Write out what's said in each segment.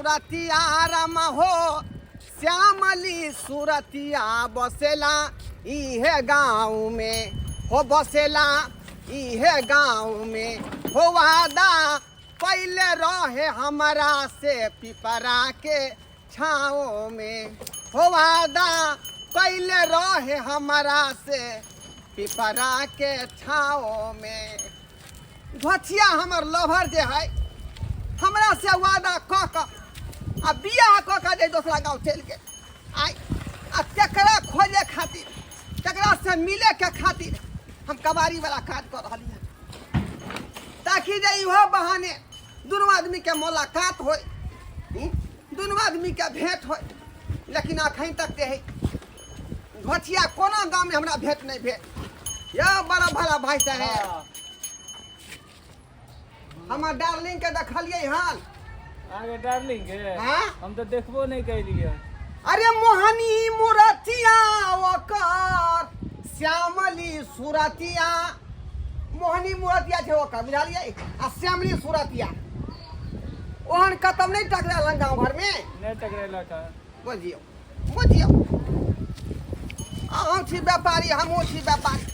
सुरतिया राम हो श्यामली सुरतिया बसेला इहे गाँव में हो बसेला इहे गाँव में हो वादा पहले रहे हमरा से पिपरा के छाँव में हो वादा पहले रहे हमरा से पिपरा के छाँव में। घोचिया हमर लभर जे है हमरा से वादा कऽ कऽ आ बियाह कऽ कऽ जे दोसरा गाँव चलि गेल आइ आ तेकरा खोजे खातिर तेकरा से मिले के खातिर हम कबाड़ी वाला काज कऽ रहली हन ताकि जे इहो बहाने दुनू आदमी के मुलाकात होय, दुनू आदमी के भेंट होय। लेकिन अखन तक जे है घोचिया कोनो गाँव में हमरा भेंट नहीं भेल। यौ बड़ा भला भाई साहेब, हमर डार्लिंग के देखलियै हन? अहाँके डार्लिंग के? हाँ? हम तऽ देखबो नहि कैलियै। अरे मोहनी मूरतिया ओकर श्यामली सुरतिया, मोहनी मूरतिया छै ओकर, बुझलियै? आ श्यामली सुरतिया ओहन कतम नहि टकरायल हन गाँव घरमे? नहि टकरेलक हन। बुझियौ बुझियौ, अहूँ छी व्यापारी, हमहूँ छी व्यापारी,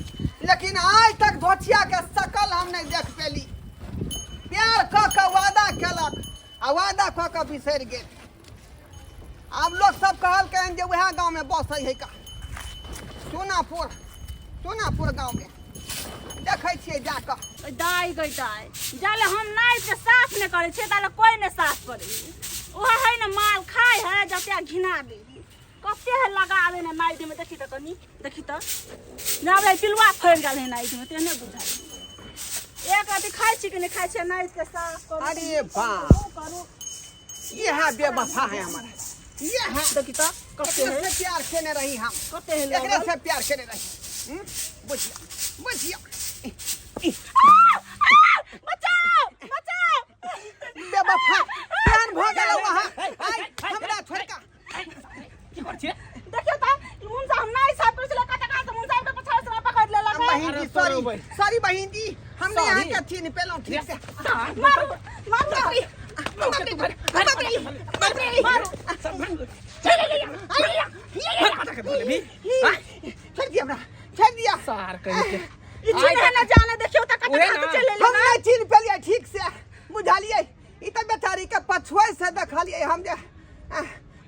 लेकिन आइ तक धोचिया के शकल हम नहि देख पेली। प्यार कऽ कऽ वादा केलक आ वादा कऽ कऽ बिसरि गेल। आब लोक सब कहलकै जे उएह गाँवमे बसै है का चूनापुर, चूनापुर गाँवमे देखै छियै जाकऽ। दाइ गई दाइ, जाले हम नाइट के साफ नहि करै छियै ताले कोइ नहि साफ करै। ओह है ने माल खाय है जते घिना दे कते है लगाबे ने नाइट में। देखी तऽ कनी, देखी तऽ जाबे पिलुआ फड़ि गेल है नाइट में, तेहने बुझाइ। एक रति खाइ छी कि नहि खाइ छियै नाइट के साफ करू। अरे बाप करू, ये है बेवफा है हमारा, ये है। देखी तऽ कते एकरे है से प्यार केने रही हम, कते है एकरे लगल। से प्यार केने रही। बुझिया बुझिया, बचाओ बचाओ, बेवफा प्यार भऽ गेल वहाँ आइ हमरा छोड़का की करै छियै? देखियौ तऽ ई मुनसा हम नहि साफ करै छलै कटका से मुनसा के पछाड़ से पकड़ लेलक है। बहिन जी, अरे सॉरी तोरो बहिन। सॉरी बहिन जी, हम नहीं सॉरी। अहाँके चिन्ह पेलहुँ ठीक से। मारू मारू बाप रे, बाप रे, बाप रे, बाप रे, मारू। छोड़ दिया हमरा, छोड़ दिया। सार कहि के ई चिन्ह न जाने, देखियौ तऽ उहे कटका से ना। चलि एलै। हम नहीं चिन्ह पेलियै ठीक से, बुझलियै? ई तऽ बेचारी के पछुए से देखलियै हम जे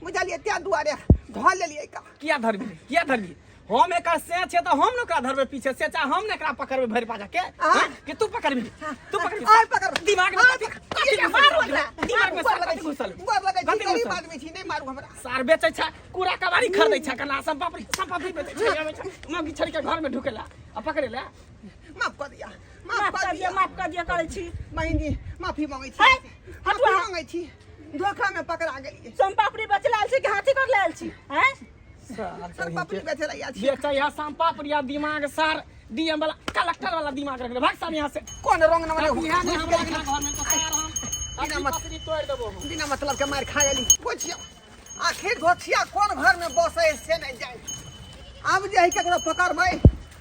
बुझलियै, तें दुआरे धऽ लेलियै का। किया धरबी, किया धरबी? हम एकर से छै तऽ हम ने ओकरा धरबै पीछे से, चाहे हम ने एकरा पकड़बै भरि पाजा के। हाँ? हाँ? कि तू पकड़बी? तू पकड़बी? आइ पकड़बै। दिमाग में आइ कथी पकड़- कथी घुसल? मारू हमरा। दिमाग में गोर सार लगै कथी छी, घुसल? गोर लगै छी, कथी गरीब घुसल? आदमी छी, नहि मारू हमरा। सार बेचै छै, कूड़ा कबाड़ी खरीदै छै, कना सम्पापड़ी सम्पापड़ी बेचै छै, आबै छै मौगी छोड़ि के घर में ढुकेला आ पकड़ेला। माफ कऽ दिया, माफ माफ कर कऽ दिअ, दिया, माफ कर दिअ करै छी। बहिन जी, माफी मांगै छी, है, माफी हटू। मांगै छी, धोखा में पकड़ा गेलियै। सोमपापड़ी बेचै लए आयल छी कि हाथी कर लए आयल छी? हैं सार सर पापड़ी बेचै लए आयल छी। बेचै है सम्पापड़ी आ दिमाग सार डीएम वाला कलेक्टर वाला दिमाग रख ले। भाग सार यहाँ से। कोन रंग नंबर अब यहाँ नहीं हमरा अंगना घर में तो सार हम बिना अभी मत- पकड़ी तोड़ देबो हम। बिना मतलब के मारि खा गेली। पुछियौ आखिर घोचिया कोन घर में बसै है से नहीं जानि। आब जे है केकरो पकड़बै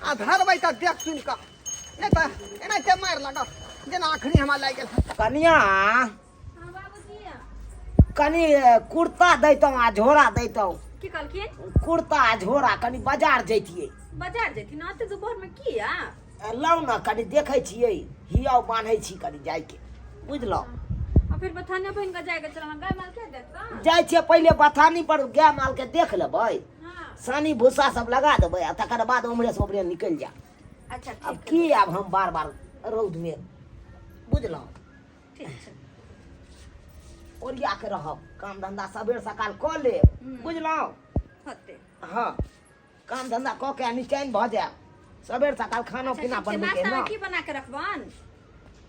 आ धरबै तऽ देख सुनि कऽ, नहि तऽ एनाहिते मारि लागत जेना अखनी हमरा लागि गेल। कनिया, कनि कुर्ता दैतहुँ आ झोरा दैतहुँ। की कहलखिन? कुर्ता आ झोरा, कनि बाजार जैतियै। बाजार जैथिन एते दुपहर में किया? लाउ ने कनि देखै छियै, हियाव बान्है छी कनि जाइके, बुझलहुँ? आ फिर बथाने बहिन के जायके छल, गाय माल के देखता? जाइ छियै पहिले बथानी पर, गाय माल के देख लेबै, हाँ। सानी भूसा सब लगा देबै आ तकर बाद उम्हरे से उम्हरे निकलि जायब। अच्छा आब ठीक। की आब हम बार बार रौद में, बुझलहुँ? ठीक छै। ओरिया के रहब, काम धंधा सबेर सकाल कऽ लेब, बुझलहुँ? होते। हँ, काम धंधा कऽ के आ निचैन भऽ जायब, सबेर सकाल खाना अच्छा, पीना ठीक छै। बनबै के नाश्ता ना। में की बना के रखबन?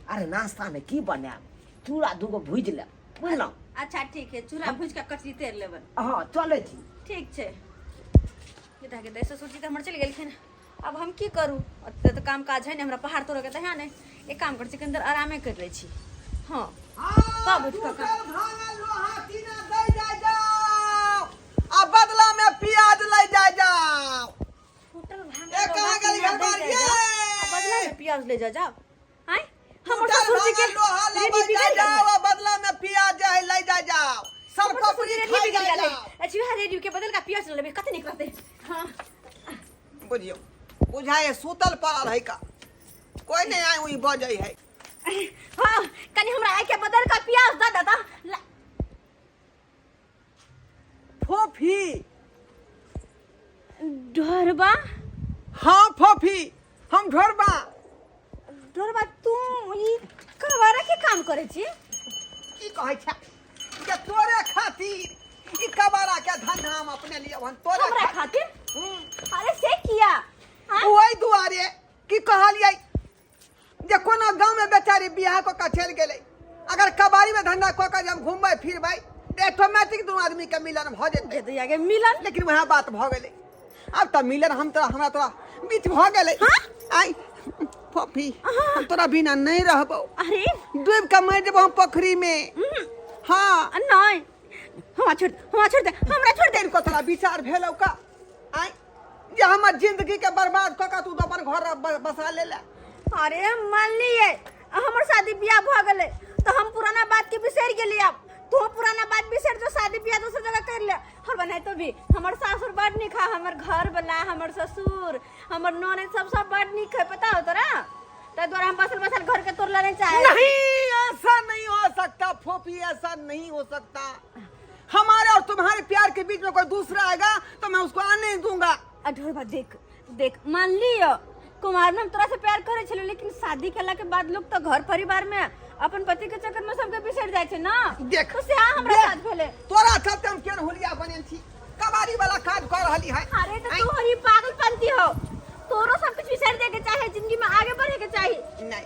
अरे नाश्ता में की बनायब, चूड़ा दूगो भूजि लेब, बुझलहुँ? अच्छा ठीक है, चूड़ा भूज के कचरी तेर लेबन। हँ, चलै छी। ठीक छै। बेटा के दाइ ससुर जी तऽ हमर चलि गेलखिन, आब हम की करू? ओते तऽ काम काज है नहि हमरा, पहाड़ तोड़ऽ के तऽ है नहि। एक काम करै छी, कनि देर आरामे करि लै छी। हँ, तब उठि कऽ काम। टूटल भांगल लोहा टीना दै जाय जाओ आ बदला में प्याज लै जाय जाओ। टूटल भांगल ए, कहाँ लोहा गेली टीना दै घरबारी? जाय जाओ आ बदला में प्याज ले जा जाओ। आँय, हमर टूटल ससुर जी के भांगल लोहा रेडी लेबै बिगड़ि जाय गेल जाओ है। आ बदला में प्याज जे है लै जाय जाओ। रेडियो के बदल का पियाज लेबै, कते नीक रहतै। हाँ। बुझियौ, बुझाए सुतल पड़ल है का, कोई नहीं आए वही बजै है। हाँ, कनी हमरा आइ के बदल का पियाज दऽ दे तऽ। फोफी। ढोरबा? हाँ फोफी, हम ढोरबा। ढोरबा, तू ई कबारा के काम करै छी? की कहै छै जे तोरे खातिर ई कबारा के धंधा हम अपने लिए हन, तोरे हमरा खातिर? अरे से किया? हाँ? ओहि दुआरे की कहलियै जे कोनो गाँव में बेचारी बियाह कऽ के चलि गेलै, अगर कबाड़ी में धंधा कऽ के जे हम घुमबै फिरबै तऽ ऑटोमेटिक दुनू आदमी के मिलन भऽ जेतै। दैया के मिलन? लेकिन वएह बात भऽ गेलै, आब तऽ मिलन हम तोरा हमरा तोरा बीच भऽ गेलै। हाँ? आइ फोफी, हम तोरा बिना नहीं रहबौ। अरे डूबि के मरि जेबौ हम पोखरी में। हाँ। नहीं, हमरा छोड़, हमरा छोड़ दे, हमरा छोड़ दे। को तोरा विचार भेलौ का आइ जे हमर जिंदगी के बर्बाद कऽ के तू तऽ अपन घर बसा लेले? अरे मान लिए हमर शादी बियाह भऽ गेलै तऽ हम पुराना बात के बिसरि गेली, आब तू पुराना बात बिसरि जो, शादी बियाह दोसर जगह कर ले। और बनाए तो भी हमर सासुर बड़ नीक है, हमर घर वाला, हमर ससुर, हमर ननद सब सब बड़ नीक है, पता हो तोरा? ताहि दुआरे हम बसल बसल घर के तोड़ला नहीं चाहे। नहीं, ऐसा नहीं हो सकता फोफी, ऐसा नहीं हो सकता। हमारे और तुम्हारे प्यार के बीच में कोई दूसरा आएगा तो मैं उसको आने नहीं दूंगा। अढोरबा, देख देख, मान लियो कुमार में हम तोरा से प्यार करे छलियो, लेकिन शादी केला के बाद लोग तो घर परिवार में अपन पति के चक्कर में सबके बिसरि जाइ छै ना। देख, तो से हमरा देख, साथ भेले। तोरा चलते हम केहन हुलिया बनेल छी, कबाड़ी वाला काज कर रहली है। अरे तो तू हरी पागलपंती हो, तोरो सब कुछ बिसरि दे के चाहे, जिंदगी में आगे बढ़े के चाही। नहीं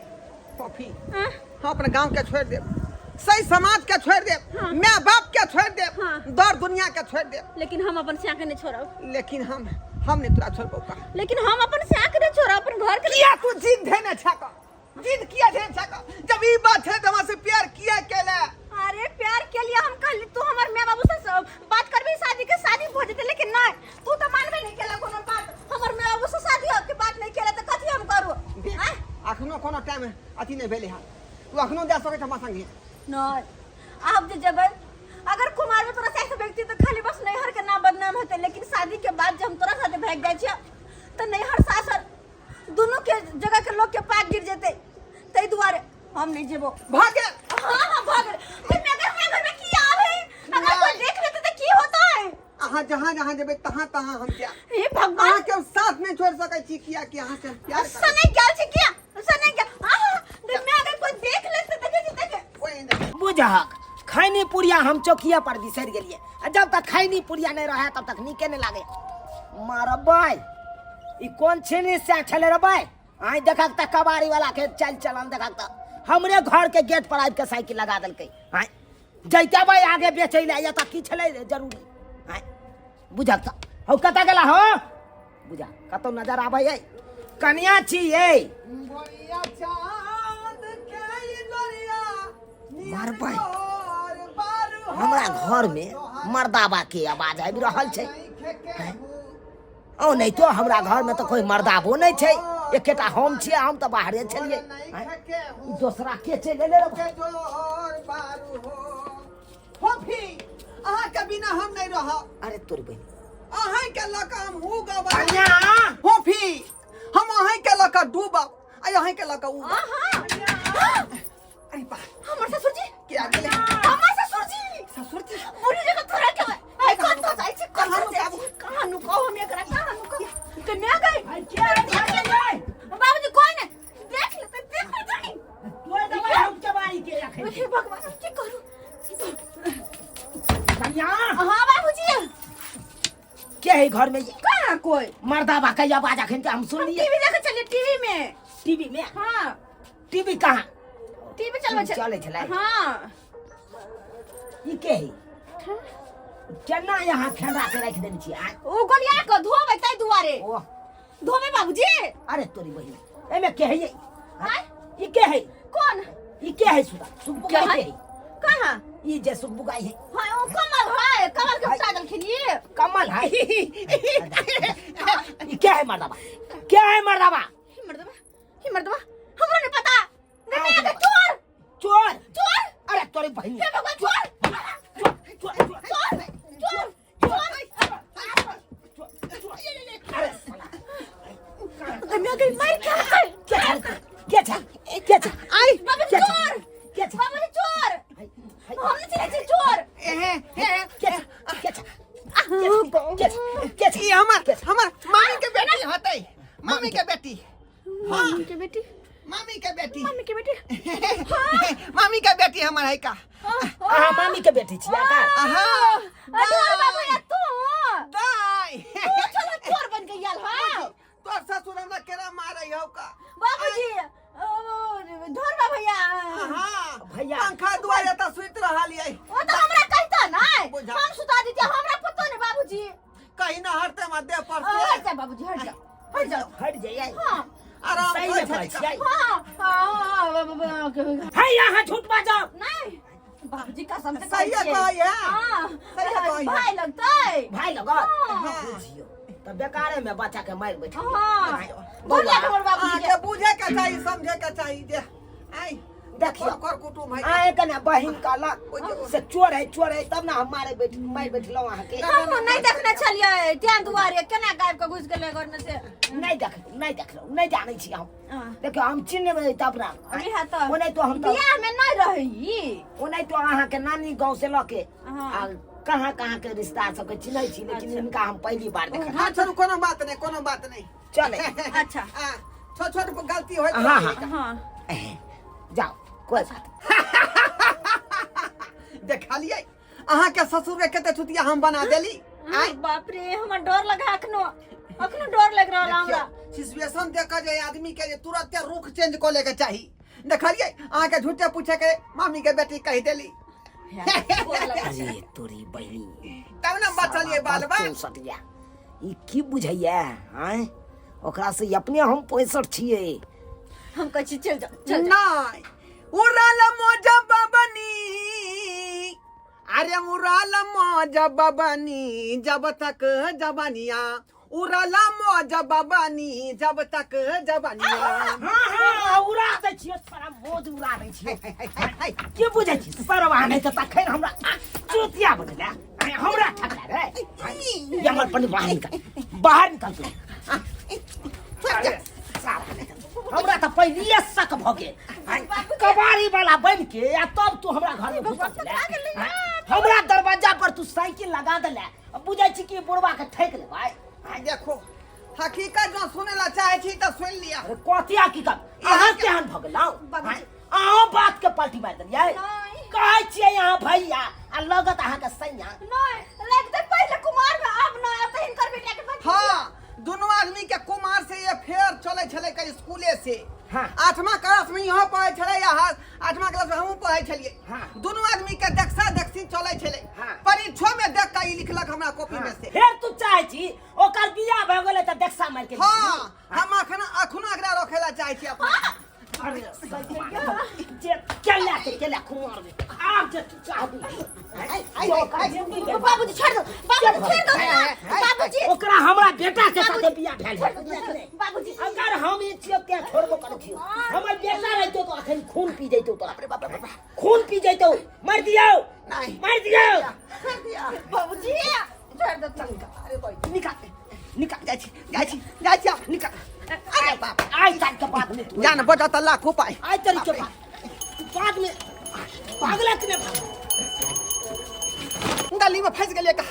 फोफी, हाँ? हम अपने गांव के छोड़ देब, सही समाज के छोड़ देब, हाँ। माँ बाप के छोड़ देब, हाँ। दर दुनिया के छोड़ देब, लेकिन हम अपन स्या के नहीं छोड़ब। लेकिन हम नहीं तोरा छोड़बौ का। लेकिन हम अपन स्या के नहीं छोड़ब, अपन घर के। किया तू जिद धेने छक, जिद किया धेने छक? जब ई बात है तो हमरा से प्यार किया केले? अरे प्यार के लिए हम कहली तू हमर माय बाबू से बात करबी, शादी के शादी भ जेते, लेकिन नहीं, तू तो मानबे नहीं केला कोनो बात, हमर माय बाबू से शादी के बात नहीं केला, त कथी हम करू? देख, आँय? अखनो कोनो टाइम अथी नहीं भेलै हन, तू अखनो जा सकै छ हमरा संगे। नहीं, आब जे जेबै अगर कुमार में तोरा से व्यक्ति तो खाली बस नैहर के नाम बदनाम होते, लेकिन शादी के बाद जब हम तोरा साथे भाग जाइ छियै तो नैहर सासर दोनों के जगह के लोग के पाग गिर जेते, ताहि दुआरे हम नहीं जेबो। भागे। हाँ हाँ भाग। फिर मैं अगर हमरा घर में की आवे, अगर कोई देख लेते तो की होता है? अहाँ जहाँ जहाँ जेबै तहाँ तहाँ हम जायब। हे भगवान, अहाँ के हम साथ नहीं छोड़ सकै छी, किया कि अहाँ से हम प्यार करै छी। सने गेल छै किया? सने गेल। आहा, देख मैं अगर कोई देख लेते देखे छी देखे। कोई नहीं देखे। बुझहक, खैनी पुड़िया हम चौकिया पर बिसरि गेलियै, आ जब तक खैनी पुड़िया नहि रहै तब तक नीके नहि लागै। मारबै ई कोन छीनी से छलै रे बै? आइ देखक तऽ कबाड़ी वाला के चालि चलन देखक तऽ हमरे घर के गेट पर आबि के साइकिल लगा देलकै। आइ जैते बै आगे बेचै लए, एतऽ की छलै रे जरूरी? आइ बुझक तऽ हौ कतऽ गेला हो? बुझा कतौ नजर आबै अइ? कनिया छी ये। गोरिया चांद के ई गोरिया मारबै। नियर बारू हो। हमरा घर में मर्दाबा के आवाज आबि रहल छै। हैं? ओ नहीं तो हमरा घर में तो कोई मर्दाबो नहीं छै, एकेटा हम छियै, हम तऽ बाहरे छलियै। आँय? ई दोसरा के चलि एलै रे? के जोर बारू हो। फोफी, अहाँ के बिना हम नहीं रहब। अरे तोर बहिन, अहाँ के लऽ कऽ हम उगब। कनिया। फोफी, हम अहाँ के लऽ कऽ डूबब आ अहाँ के लऽ कऽ उगब। आहा, अरे बा, हमर ससुर जी के आ गेलै? हमर ससुर जी। ससुर जी? बुढ़ी जगह थोड़ा के आई कौन तो जाइ छै, कहाँ कहाँ जाइ नुकाबू? छै? कहाँ नुकाऊ हम एकरा, कहाँ नुकाऊ? तो मैं गई बाबूजी, कोई नहीं देख लेते, देख लेते। हे भगवान, हम की करू? कनिया। हाँ बाबूजी। के है घर में ये? कहाँ कोई मर्दाबा के आवाज अखन के हम हम सुनलिए। टीवी देखे चलिए, टीवी में। टीवी में? हाँ। टीवी कहाँ? टीवी चलबै छै। चलै छलै? हाँ। ई के है? केना यहाँ खेला के राखि देने छियै आँय? ओ गोलिया के धोबै ताहि दुआरे। ओ धोबै बाबूजी। अरे तोरी बहिन, एमे के है ये? आँय? ई के है? कौन? ई के है? सुधा सुबुगाई के है? के है? कहाँ? ई जे सुबुगाई है। हाँ, ओ कमल है, कमल के उठा देलखिन ये। कमल है। ई के है मर्दाबा? के है मर्दाबा? हे मर्दबा, हे मर्दबा, हमरा नहीं पता। नहीं, मैं आगे चोर। चोर? चोर। अरे तोरी बहिन, हे भगवान, चोर। चोर चोर चोर चोर चोर। के छै? के छै? के छै? के छै? ई हमर हमर मामी के बेटी होतै, मामी के बेटी। मम्मी के बेटी? मामी के बेटी। मम्मी के बेटी। मामी के बेटी हमर है का। अहाँ मामी के बेटी छियै का? हाँ। अरे बाबू या तू दाई, तू चलो चोर बन के आयल हो। तोर ससुर हमरा केना मारै हौ का? बाबूजी, धोरबा भैया। हाँ। भैया। पंखा दुआरे तऽ सुति रहल यै। ओ तो हमरा कहता नहीं। बुझा। हम सुता दीजिए, हमरा पतो नहीं बाबूजी। कहीं ना हटते मत देह पर से। हट जा बाबूजी, हट जा, हट जाओ। हट जइयै। हाँ। आराम सही करै में कहै छली का। छियै। हाँ हाँ। है, अहाँ झूठ बाजब। नहीं बाबूजी, कसम से सहिए कहै छियै। कहै है। हाँ। सहिए कहै है। भाई लगतै। भाई लगत। हाँ। बुझियौ तऽ बेकारे में बच्चा के मारि बैठल। हाँ, गोर लाग हमर बाबूजी के। अहाँके बुझे के चाही, समझे के चाही जे आइ देखियौ। कर कुटुम है। अहाँ कने बहिन कहलक से चोर है, चोर है, तब ना हम मारे बैठ मारि बैठलहुँ अहाँके। हम नहीं देखने छलियै, तें दुआरे केना गायब के घुसि गेलै घर में से। नहि देखलहुँ, नहि देखलहुँ, नहि जानै छी हम। हाँ। देखियौ, हम चिन्हबै तब ना। इएह तऽ। ओनाहितो तो हम तऽ बियाह में नहीं रही। ओनाहितो अहाँके नानी गाँव से लऽ के हाँ। आ कहाँ कहाँ के रिश्तेदार सबके चिन्है छी, लेकिन हिनका हम पहली बार देखल। हाँ, छोड़ू, कोनो बात नहीं, कोनो बात नहीं। चले। अच्छा। हाँ, छोट छोट गलती होइत हाँ, रहै। हाँ। हाँ। जाओ, कोई बात देखलियै अहाँके ससुर के कते छुतिया हम बना देली। आय बाप रे, हमरा डर लगा, अखनो अखनो डर लग रहल हमरा। सिचुएशन देख के जे आदमी के जे तुरंते रुख चेंज कऽ लेके चाही। देखलियै अहाँके झूठे पूछे के मामी के बेटी कहि देली। अरे तोरी बहिनी, तब ने बचलियै बाल बाल। सटिया, ई की बुझैया आँय? ओकरा से अपने हम 65 छियै। हम कहै छी चल जाओ, चल जाओ। नहीं, उड़ल मोजा बबनी, अरे उड़ल मोजा बबनी जब तक जबनिया, उड़ल मोजा बबनी जब तक जबनिया। हाँ हाँ, उड़ा दै छियै सारा मोज, उड़ा दै छियै। की बुझै छी सरवा? नहि तऽ तखन हमरा चुतिया बनेला आँय, हमरा ठकला रे आँय, ई हमर पन्नी बाहर निकाल, बाहर निकाल तू। अरे, सारा निकाल। हमरा तऽ पहिलिये शक भऽ गेल आँय, कबाड़ी वाला बनि के आ तब तू हमरा घर में घुसल छले आँय, हमरा दरवाजा पर तू साइकिल लगा देले, बुझै छी कि बुढ़वा के ठकि लेबै आँय। देखो, हकीकत जो सुने ला चाहे छी तऽ सुनि लिअ। अरे कथी हकीकत? अहाँ केहन भऽ गेलहुँ बाबूजी। अहाँ बात के पलटी मारि देलियै। नहि। कहै छियै अहाँ भैया आ लगत अहाँके सैया। नहीं लगते पहले कुमार में, अब न, अब तऽ हिनकर बेटा के बच्चा। हाँ, दुनू आदमी के कुमार से ये फेर चले छले के स्कूले से। हाँ। आठवां क्लास में इहो पढ़े छले या आठवां क्लास में हमहूँ पढ़े छलिए। हाँ। दुनू आदमी के देखसा देखसी चले छले। हाँ। परीक्षो में देख के ई लिखलक हमरा कॉपी में से। फेर तू चाहे छी ओकर बियाह भऽ गेलै तऽ देखसा मारि के। हाँ, हम अखन अखनो एकरा रखे ला चाहे छी अपना। अरे जे केला के केला कुमार में आब जे तू चाहबी बाबूजी छोड़ दो, बाबूजी छोड़ दो ना, बाबूजी। ओकरा हमरा बेटा के साथे बियाह भेल है। बाबूजी, अगर हम ई छियो के छोड़बो करै छियो, हमर बेटा रहितो तो अखन खून पी जैतो तोरा। बाप रे बाप। खून पी जैतो। मार दियौ। नहीं। मार दियौ। बाबूजी छोड़ दो तू। अरे भाई, निकाल, निकाल। जाइ छी, जाइ छी, जाइ छी आब। निकाल। अरे बाप। आइ तक के बाद में तू जान बचत लाख उपाय। आइ तरीके के बाद तू बाद में पागला के ने। गली में फंस गेलियै का?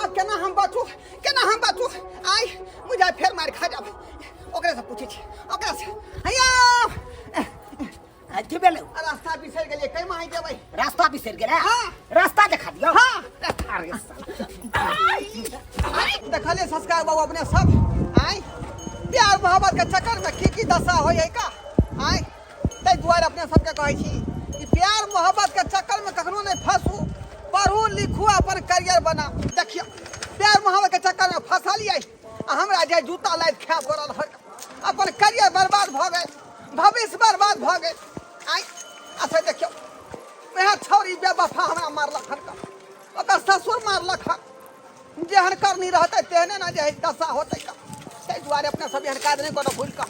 आब केना हम बचू, केना हम बचू? आइ मुझे फेर मारि खा जाब। ओकरे से पूछै छी, ओकरा से। हैया। की भेलै? रास्ता बिसरि गेलियै, कै माही जेबै? रास्ता बिसरि गेलै? हाँ। रास्ता देखा दियौ। हाँ। अरे साला। देखलियै संस्कार बाबू अपने सब? आइ प्यार मोहब्बत के चक्कर में की की दशा होइ है का। आइ ताहि दुआरे अपने सबके कहै छी कि प्यार मोहब्बत के चक्कर में कखनो नहि फंसू, पढ़ू लिखू, अपन करियर बनाउ। देखियौ, प्यार मोहब्बत के चक्कर में फंसलियै आ हमरा जे जूता लाइट खाय पड़ल हर, अपन करियर बर्बाद भऽ गेल, भविष्य बर्बाद भऽ गेल। आइ अच्छा देखियौ, वएह छौड़ी बेवफा हमरा मारलक हन का, ओकर ससुर मारलक हन। जेहन करनी रहतै तेहने ने जे दशा होतै का। ताहि दुआरे अपने सब एहन काज नहि करब भूलि कऽ।